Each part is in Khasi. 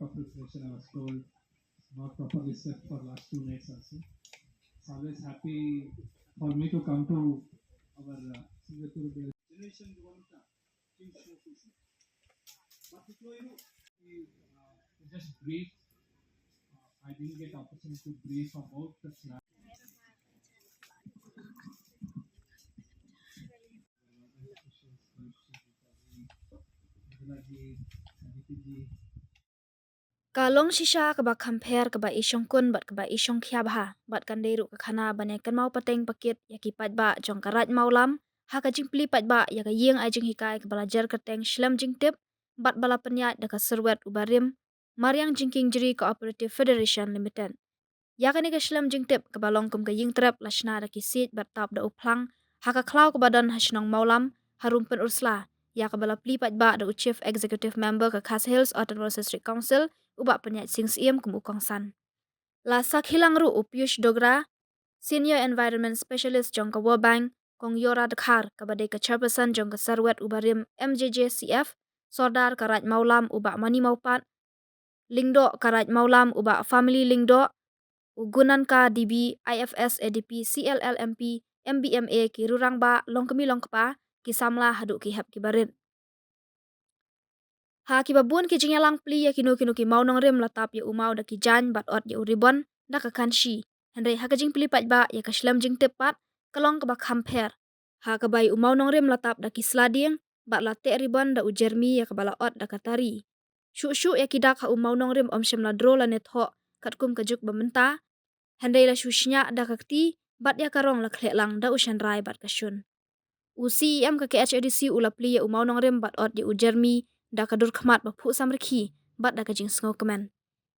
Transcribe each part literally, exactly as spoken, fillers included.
Preparation, I was told, not properly slept for last two nights also. It's always happy for me to come to our, uh, Singapore generation. Just brief. Uh, I didn't get opportunity to brief about the slide. Ka long shisha kaba kham pher, kaba i shongkun bad kaba i shongkhia bha, bad kan dei ruh ka khana ban ïa kynmaw pateng pakit ïa ki paidbah jong ka Raid Mawlam ha ka jingplie paidbah ïa ka ïing ai jinghikai kaba la jer kyrteng Shlem Jingtip bad ba la pynïaid da ka Syrwet Uba Rim Mariang Jingkieng Jri Cooperative Federation Limited. Ïa kane ka shlem jingtip kaba long kum ka ïingtrep la shna da ki siej bad tap da u phlang ha ka khlaw kaba don ha shnong Mawlam, harum Pynursla, ïa kaba la plie paidbah da u Chief Executive Member ka Khasi Hills Autonomous District Council, u Bah Pynïaid Sing Syiem kum u kongsan. La sakhi lang ruh u Piyush Dogra, Senior Environment Specialist jong ka World Bank, Kong Yora Dkhar, kaba dei ka Chairperson jong ka Syrwet Uba Rim M J J C F, Sordar ka Raid Mawlam u Bah Mani Mawpat, Lyngdoh ka Raid Mawlam u Bah Family Lyngdoh, u Gunanka D B, I F S, A D P, C L L, M P, M B M A, ki rurang ba, longkmie longkpa, ki samla haduh ki hep ki barit. Ha kiba bun ki jingïalang plie ïa kino kino ki mawnongrim la tap ïa u maw da ki jaiñ bad ot ïa u ribon da ka kanshi. Hynrei ha ka jingplie paidbah ïa ka shlem jingtip pat ka long kaba kham pher, ha kaba ïa u mawnongrim la tap da ki sla dieng bad la teh ribon da u jermi ïa kaba la ot da ka tari. Shuh shuh ïa ki dak ha u mawnongrim ym shym la dro lane thoh katkum ka juk ba mynta. Hynrei la shu shñiah da ka kti bad ïa ka rong la khleh lang da u shynrai bad ka shun. U C E M ka K H A D C u la plie ïa u mawnongrim bad ot ïa u jermi da ka dur khmat ba phuh samrkhie bad da ka jingsngewkmen.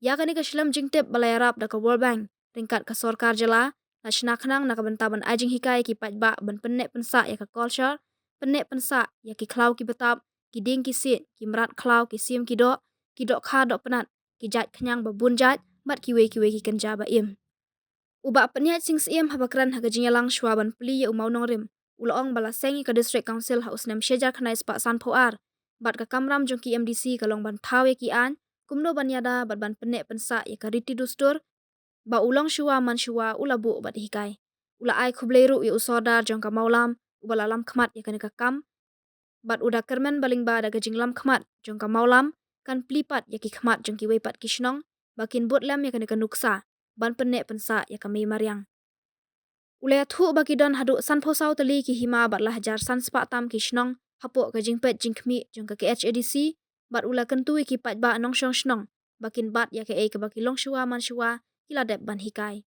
Ïa kane ka shlem jingtip ba la ïarap da ka World Bank ryngkat ka sorkar jylla la shna khnang na ka bynta ban ai jinghikai ïa ki paidbah ban pynneh pynsah ïa ka culture, pynneh pynsah ïa ki khlaw ki btap, ki dieng ki siej, ki mrad khlaw, ki sim ki doh, ki dohkha dohpnat, ki jait khñiang ba bun jait bad kiwei kiwei ki kynja ba im. U Bah Pynïaid Sing Syiem haba kren ha ka jingïalang shuwa ban plie ïa u mawnongrim u la ong ba la seng ïa ka District Council ha u snem shi hajar khyndai spah sanphew ar bad ka kamram jong ki M D C ka long ban thaw ïa ki aiñ kumno ban ïada bad ban pynneh pynsah ïa ka riti dustur ba u longshuwa manshuwa u la buh bad hikai. U la ai khublei ruh ïa u sordar jong ka Mawlam uba la lam khmat ïa kane ka kam bad u da kyrmen ba lyngba da ka jinglam khmat jong ka Mawlam kan plie pat ïa ki khmat jong kiwei pat ki shnong ba kin bud lem ïa kane ka nuksa ban pynneh pynsah ïa ka mei mariang. U la ïathuh ba ki don haduh sanphew saw tylli ki hima bad la hajar san spah tam ki shnong hapoh ka jingpeit jingkhmih jong ka K H A D C bad u la kyntu ïa ki paidbah nongshong shnong ba kin bat ïa kaei kaba ki longshuwa manshuwa ki la dep ban hikai.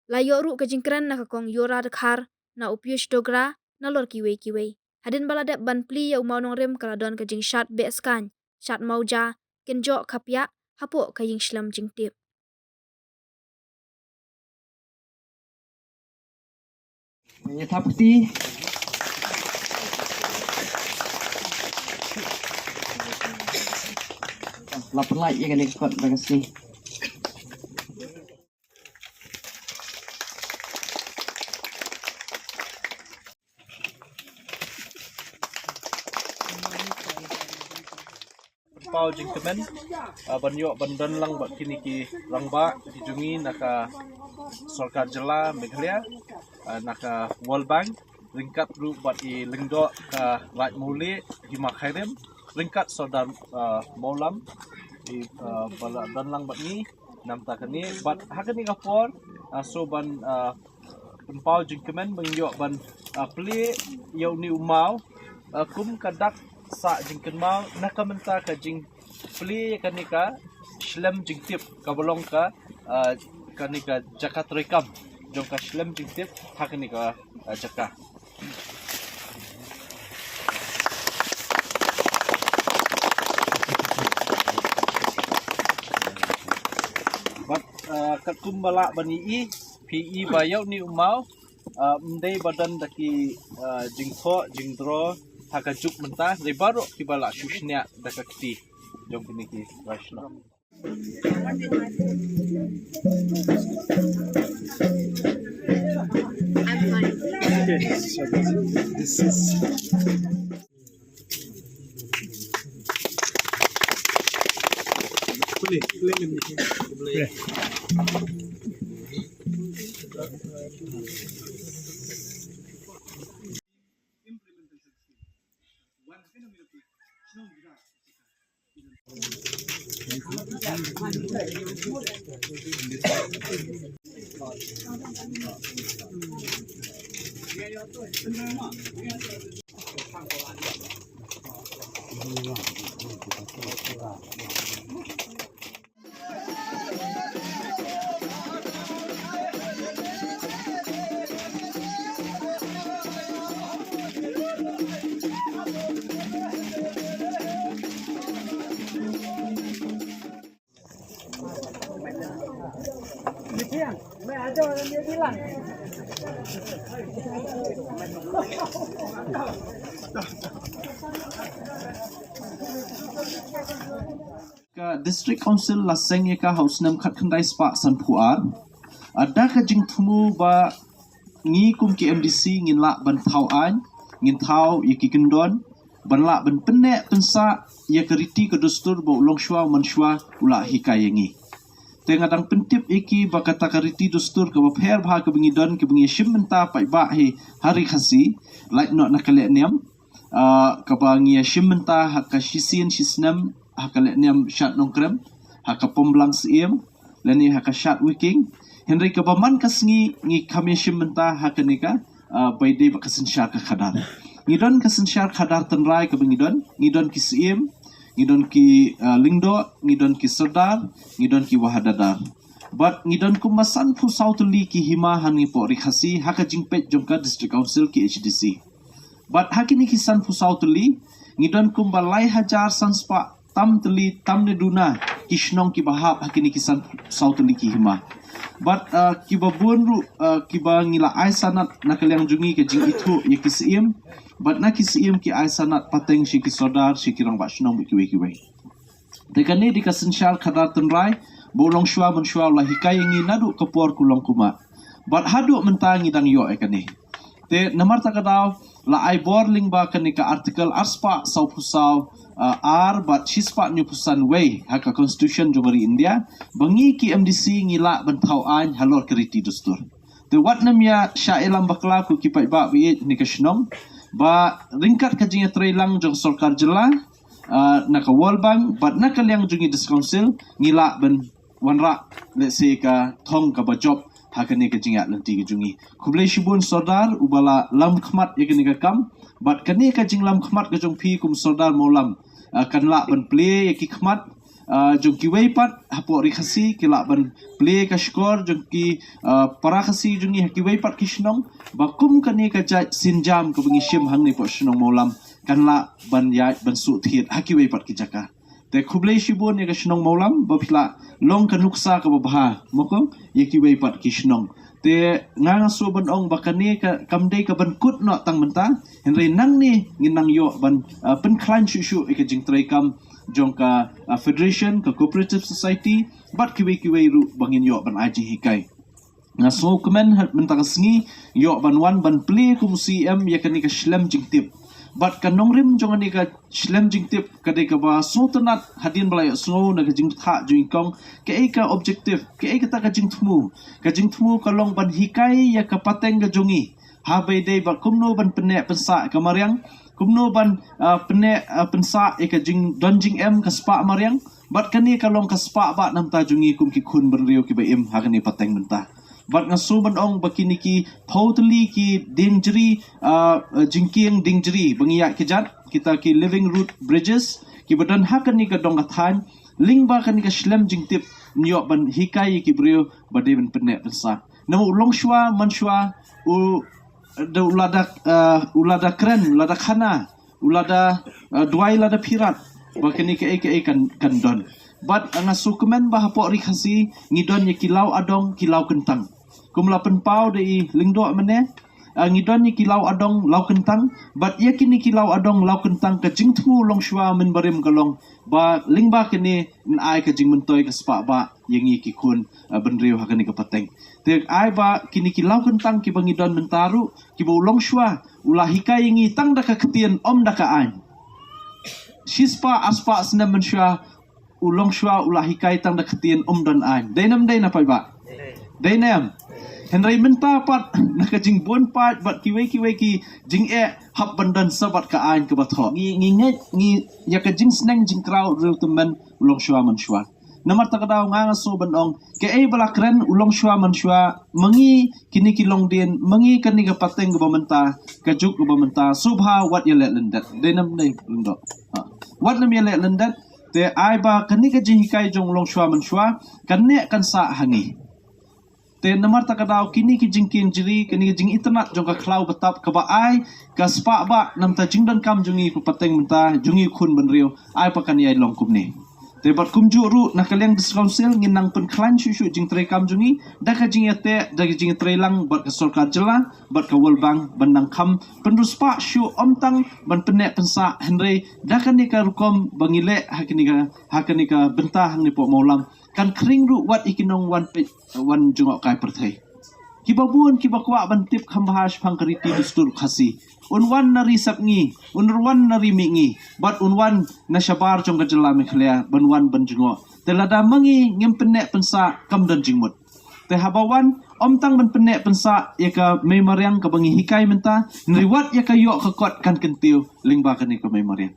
La ïoh ruh ka jingkren na ka Kong Yora Dkhar, na u Piyush Dogra, nalor kiwei kiwei. Hadien ba la dep ban plie ïa u mawnongrim ka la don ka jingshad beh skaiñ, shad mawja, kynjoh khapiah hapoh ka ïing shlem jingtip. Ïa thap kti. La pynlait ïa kane ka kot da ka sngi. Pynpaw jingkmen, ah, ban ïoh ban don lang bad kine ki rangbah ki jong ngi na ka sorkar jylla Meghalaya, ah, na ka World Bank, ryngkat ruh bad i Lyngdoh ka Raid Mawlieh, hima Khyrim, ryngkat sordar, ah, Mawlam, i, ah, ba la don lang bad ngi namar kane bad ha kane ka por, ah, so ban, ah, pynpaw jingkmen ban ïoh ban, ah, plie ïa une u maw, ah, kum ka dak sah jingkynmaw na ka bynta ka jingplie ïa kane ka shlem jingtip kaba long ka, ah, kane ka jaka treikam jong ka shlem jingtip ha kane ka, ah, jaka. Bad, ah, katkum ba lah ban ïohi phi i ba ïa une u maw, ah, ym dei ba don da ki, ah, jingthoh jingdro ha ka juk mynta, dei baroh kiba lah shu shniah da ka kti jong kine ki rai shnong. Okay, so this is Ka District Council la seng ïa ka ha u snem khatkhyndai spah sanphew ar. Ada ka jingthmu ba ngi kum ki M D C ngin lah ban thaw aiñ, ngin thaw ïa ki kyndon, ban lah ban pynneh pynsah ïa ka riti ka dustur ba u longshuwa u mansuwa u la hikai ïa ngi. Te nga dang pyntip ïa ki ba kata ka riti dustur kaba pher bha kaba ngi don kaba ngi shim bynta paidbah hi ha Ri Khasi, lait noh na ka lehniam, ah, kaba ngi shim bynta ha ka shisien shisnem ha ka lehniam Shad Nongkrem, ha ka Pomblang Syiem, lane ha ka Shad Wiking. Hynrei kaba man ka sngi ngi kham ïa shim bynta ha kane ka, ah, ba ïadei bad ka synshar ka khadar. Ngi don ka synshar khadar tynrai kaba ngi don, ngi don ki syiem, ngi don ki, ah, lyngdoh, ngi don ki sordar, ngi don ki wahadadar. Bad ngi don kumba sanphew saw tylli ki hima ha ngi poh Ri Khasi ha ka jingpeit jong ka District Council ki H D C. Bad ha kine ki sanphew saw tylli ngi don kumba lai hajar san spah tam tylli tam ne duna ki shnong kiba hap ha kine ki sanphew saw tylli ki hima. Bad, ah, kiba bun ruh, ah, kiba ngi la ai sanad na ka liang jong ngi ka jingithuh ïa ki syiem. Bad na ki syiem ki ai sanad pateng sha ki sordar, sha ki rangbah shnong bad kiwei kiwei. Te kane dei ka synshar khadar tynrai ba u longshuwa mansuwa u la hikai ïa ngi naduh ka por ku long kumba. Bad haduh mynta ngi dang ïoh ïa kane. Te namar kata ka daw la ai bor lyngba kane ka article arspah sawphew saw, ah, ar bad shispah hynñiewphew san wei ha ka Constitution jong ka ri India ba ngi ki M D C ngi lah ban thaw aiñ halor ka riti dustur. Te wat nym ïa shah ïalam bakla ko ki paidbah ba ïeit ha kane ka shnong ba ryngkat ka jingïatreilang jong ka sorkar jylla, ah, na ka World Bank bad na ka liang jong ngi District Council ngi lah ban wanrah lehse ka thong kaba jop ha kane ka jingïaid lynti ka jong ngi. Khublei shibun sordar uba la lam khmat ïa kane ka kam bad kane ka jinglam khmat ka jong phi kum sordar Mawlam, ah, kan lah ban plie ïa ki khmat, ah, jong kiwei pat hapoh Ri Khasi, ki lah ban plie ka shkor jong ki, ah, para Khasi jong ngi ha kiwei pat ki shnong ba kum kane ka jait sienjam kaba ngi shim hangne hapoh shnong Mawlam kan lah ban ïaid ban shu thied ha kiwei pat ki jaka. Te khublei shibun ïa ka shnong Mawlam ba phi la long ka nuksa kaba bha, mo kong, ïa kiwei pat ki shnong. Te nga nga shu ban ong ba kane ka kam dei ka ban kut noh tang mynta, hynrei nangne ngin nang ïoh ban, ah, pynkhlaiñ shuh shuh ïa ka jingtrei kam jong ka, ah, federation, ka cooperative society bad kiwei kiwei ruh ba ngin ïoh ban ai jinghikai. Nga sngewkmen ha mynta ka sngi ïoh ban wan ban plie kum u C M ïa kane ka shlem jingtip. Bad ka nongrim jong kane ka shlem jingtip ka dei kaba sngewtynnat hadien ba la ïohsngew na ka jingbthah jong i kong kaei ka objective, kaei kata ka jingthmu. Ka jingthmu ka long ban hikai ïa ka pateng ka jong ngi ha ba ïadei bad kumno ban pynneh pynsah ka mariang, kumno ban, ah, pynneh, ah, pynsah ïa ka jingdon jingem ka spah mariang. Bad kane ka long ka spah ba namta jong ngi kum ki khun bynriew kiba im ha kane pateng mynta. Bad nga shu ban ong ba kine ki phew tylli ki dieng jri, ah, ah, jingkieng dieng jri ba ngi ïaid kjat, kita ki living root bridges kiba don ha kane ka dong ka thaiñ, lyngba kane ka shlem jingtip ngin ïoh ban hikai ïa ki briew ba dei ban pynneh pynsah. Namar u longshuwa manshuwa u da u lada, eh, u lada kren, u lada khana, u lada, eh, duwai lada phirat ba kane kaei kaei kan, kan don. Bad, eh, nga sngewkmen ba hapoh Ri Khasi ngi don ïa ki law adong ki law kyntang. Kum la pynpaw da i lyngdoh mynne, eh, ngi don ïa ki law adong law kyntang. Bad ïa kine ki law adong law kyntang ka jingthmu longshuwa mynbarim ka long ba lyngba kane yn ai ka jingmyntoi ka spah ba ïa ngi ki khun, eh, bynriew ha kane ka pateng. Te ai ba kine ki law kyntang kiba ngi don mynta ruh kiba u longshuwa u la hikai ïa ngi tang da ka ktien ym da ka aiñ. Shispah arspah snem mynshuwa U longshuwa u la hikai tang da ktien, um don aiñ. Dei ne ym dei na paidbah? Dei ne em? Hynrei mynta pat na ka jingbun pat bad kiwei kiwei ki jingeh hap ban don sa bad ka aiñ kaba thoh. Ngi ngi ngeit ngi ïa ka jingsneng jingkraw riewtymmen u longshuwa manshuwa. Namar kata ka daw nga nga sngew ban ong kaei ba la kren u longshuwa manshuwa, ma ngi kine ki longdien, ma ngi kane ka pateng kaba mynta, ka juk kaba mynta, sngewbha wat ïaleh lyndet. Dei ne ym dei, Lyngdoh? Ha. Wat nym ïaleh lyndet. Te ai ba kane ka jinghikai jong u longshuwa manshuwa kan neh kan sah ha ngi. Te namar kata ka daw kine ki jingkieng jri, kine ki jingitynnad jong ka khlaw batap kaba ai ka spah bah na ka bynta jingdonkam jong ngi, ka pateng mynta jong ngi khun bynriew, ai ba kan ïai long kumne. Te bad kumjuh ruh na ka liang District Council ngin nang pynkhlaiñ shuh shuh jingtreikam jong ngi da ka jingïateh, da ka jingïatreilang bad ka sorkar jylla bad ka World Bank ban nang kham pynriewspah shuh, ym tang ban pynneh pynsah hynrei da kane ka rukom ba ngi leh ha kane ka, ha kane ka bynta hangne hapoh Mawlam kan khring ruh wat ïa ki nongwan peit wan jngohkai pyrthei. Kiba bun kiba kwah ban tip kham bha shaphang ka riti dustur Khasi. Un wan na ri Sepngi, un wan na ri Mihngi, bad un wan na shabar jong ka jylla Meghalaya ban wan ban jngoh. Te lada ma ngi ngim pynneh pynsah kam don jingmut. Te haba wan, ym tang ban pynneh pynsah ïa ka mei mariang kaba ngi hikai mynta, hynrei wat ïa ka ïoh ka kot kan kyntiew lyngba kane ka mei mariang.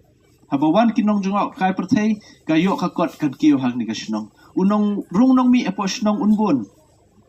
Haba wan ki nongjngohkai pyrthei, ka ïoh ka kot kan kiew hangne ka shnong. U nongrung nongmih hapoh shnong un bun.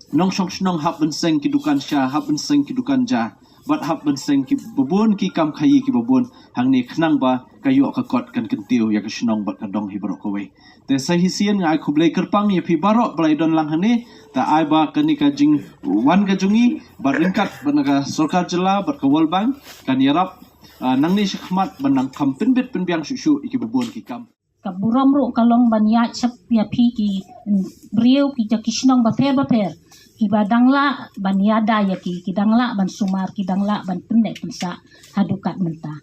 Nongshong shnong hap ban seng ki dukan sha, hap ban seng ki dukan ja, bad hap ban seng kiba bun ki kam khaïi kiba bun hangne khnang ba ka ïoh ka kot kan kyntiew ïa ka shnong bad ka dong hi baroh kawei. Te sa shisien nga ai khublei kyrpang ïa phi baroh ba la ïadon lang hangne. Te ai ba kane ka jingwan ka jong ngi bad ryngkat bad na ka sorkar jylla bad ka World Bank kan ïarap, ah, nangne shakhmat ban nang kham pynbit pynbiang shuh shuh ïa kiba bun ki kam. Ka burom ruh ka long ban ïaid shap ïa phi ki, mm, briew ki jong ki shnong bapher bapher kiba dang lah ban ïada ïa ki, ki dang lah ban sumar, ki dang lah ban pynneh pynsah haduh kat mynta.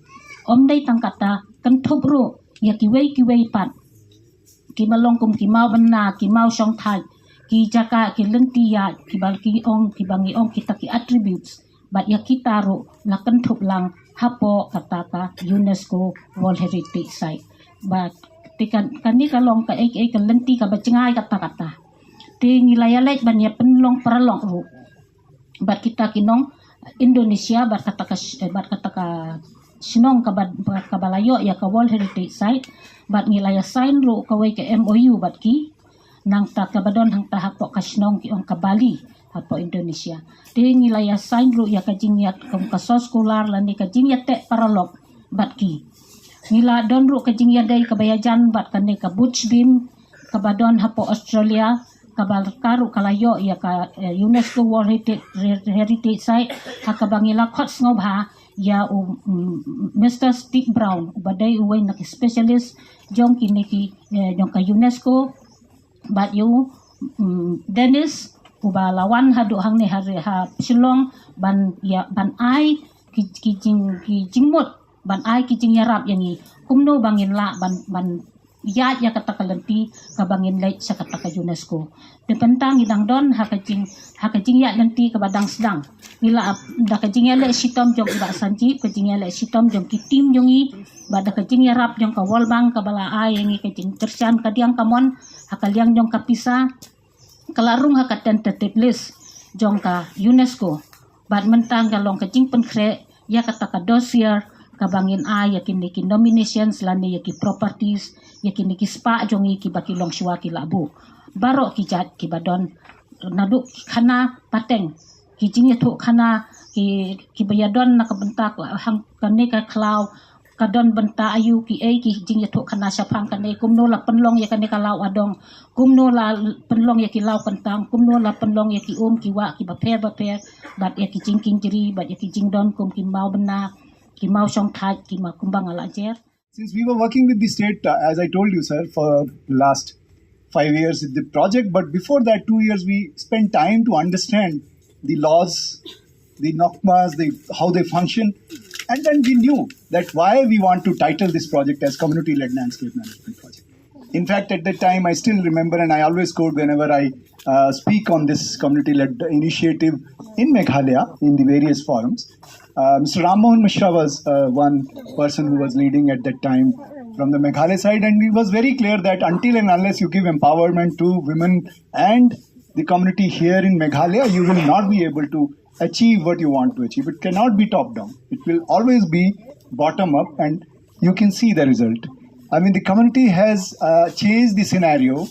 Ym dei tang kata, kynthup ruh ïa kiwei kiwei pat kiba long kum ki maw bynna, ki maw shongthait, ki jaka, ki lynti ïaid kiba ki ong, kiba ngi ong kita ki attributes. Bad ïa kita ruh la kynthup lang hapoh kata ka UNESCO World Heritage Site. Bad te kan, kane ka long kaei kaei ka lynti kaba jngai katta katta. Te ngi la ïaleit ban ïa pynlong paralok ruh bad kita ki nong Indonesia bad kata ka sh-, eh, bad kata ka shnong kaba, kaba la ïoh ïa ka World Heritage Site. Bad ngi la ïa sign ruh kawei ka M O U bad ki, nangta kaba don hangta hapoh ka shnong ki ong ka Bali hapoh Indonesia. Te ngi la ïa sign ruh ïa ka jingïat kum ka soskular lane ka jingïateh paralok bad ki. Ngi la don ruh ka jingïadei kaba ïajan bad kane ka Butch Beam kaba don hapoh Australia, kaba ka ruh ka la ïoh ïa ka, eh, UNESCO World Heritage, Heritage Site, ha kaba ngi la khot sngewbha ïa u, mm, Mister Steve Brown, uba dei uwei na ki specialist jong kine ki, eh, jong ka UNESCO, bad ïa u, mm, Dennis, uba la wan haduh hangne ha, ha Shillong ban ïa, ban ai ki, ki jing, ki jingmut, ban ai ki jingïarap ïa ngi kumno ba ngin lah ban, ban ïaid ïa kata ka lynti kaba ngin leit sha kata ka UNESCO. Te mynta ngi dang don ha ka jing, ha ka jingïaid lynti kaba dang sdang. Ngi la ap da ka jingïaleh shitom jong i Bah Sanjib, ka jingïaleh shitom jong ki team jong ngi, bad da ka jingïarap jong ka World Bank kaba la ai ïa ngi ka jingkyrshan kadiang kamon ha ka liang jong ka pisa, ka la rung ha ka tentative list jong ka UNESCO. Bad mynta ka long ka jingpynkhreh ïa kata ka dossier kaba ngin ai ïa kine ki nominations lane ïa ki properties, ïa kine ki spah jong ngi kiba ki longshuwa ki la buh. Baroh ki jait kiba don naduh ki khana pateng, ki jingïathuhkhana ki, kiba ïadon na ka bynta ka hang kane ka khlaw, ka don bynta aïu, kiei ki jingïathuhkhana shaphang kane, kumno la pynlong ïa kane ka law adong, kumno la pynlong ïa ki law kyntang, kumno la pynlong ïa ki um ki wah kiba pher bapher, bad ïa ki jingkieng jri, bad ïa ki jingdon kum ki maw bynna, ki maw shongthait, ki maw kumba nga la jer. Since we were working with the state, uh, as I told you, sir, for the last five years with the project, but before that two years, we spent time to understand the laws, the NOCMAs, the, how they function. And then we knew that why we want to title this project as Community-Led Landscape Management Project. In fact, at that time, I still remember, and I always quote whenever I, uh, speak on this community-led initiative in Meghalaya, in the various forums. Uh, Mister Ram Mohan Mishra was, uh, one person who was leading at that time. from the Meghalaya side, and it was very clear that until and unless you give empowerment to women and the community here in Meghalaya, you will not be able to achieve what you want to achieve. It cannot be top down. It will always be bottom up, and you can see the result. I mean, the community has uh, changed the scenario.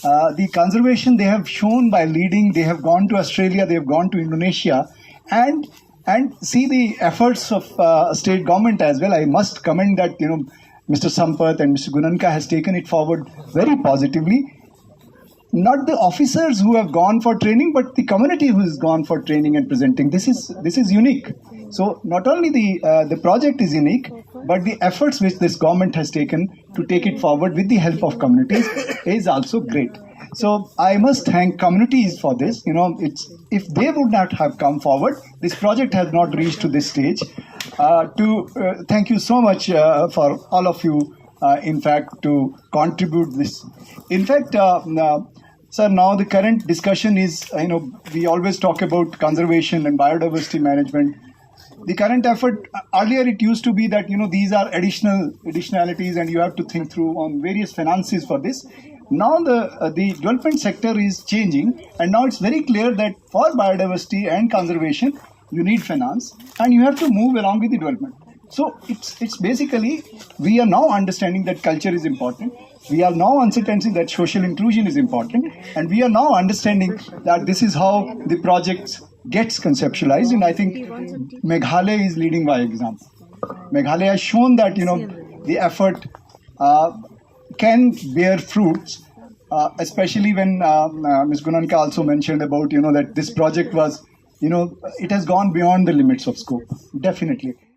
Uh, the conservation they have shown by leading, they have gone to Australia, they have gone to Indonesia, and and see the efforts of uh, state government as well. I must commend that, you know, Mr. Sampath and Mr. Gunanka has taken it forward very positively. Not the officers who have gone for training, but the community who has gone for training and presenting. This is this is unique. So not only the uh, the project is unique, but the efforts which this government has taken to take it forward with the help of communities is also great. So I must thank communities for this. You know, it's if they would not have come forward, this project has not reached to this stage. Uh, to uh, thank you so much uh, for all of you. Uh, in fact, to contribute this. In fact, uh, uh, sir, now the current discussion is, uh, you know, we always talk about conservation and biodiversity management. The current effort, uh, earlier it used to be that, you know, these are additional additionalities and you have to think through on various finances for this. Now the uh, the development sector is changing, and now it's very clear that for biodiversity and conservation, you need finance, and you have to move along with the development. So it's it's basically, we are now understanding that culture is important. We are now understanding that social inclusion is important, and we are now understanding that this is how the projects gets conceptualized. And I think Meghalaya is leading by example. Meghalaya has shown that, you know, the effort uh, can bear fruits, uh, especially when uh, uh, Ms. Gunanka also mentioned about, you know, that this project was, you know, it has gone beyond the limits of scope, definitely.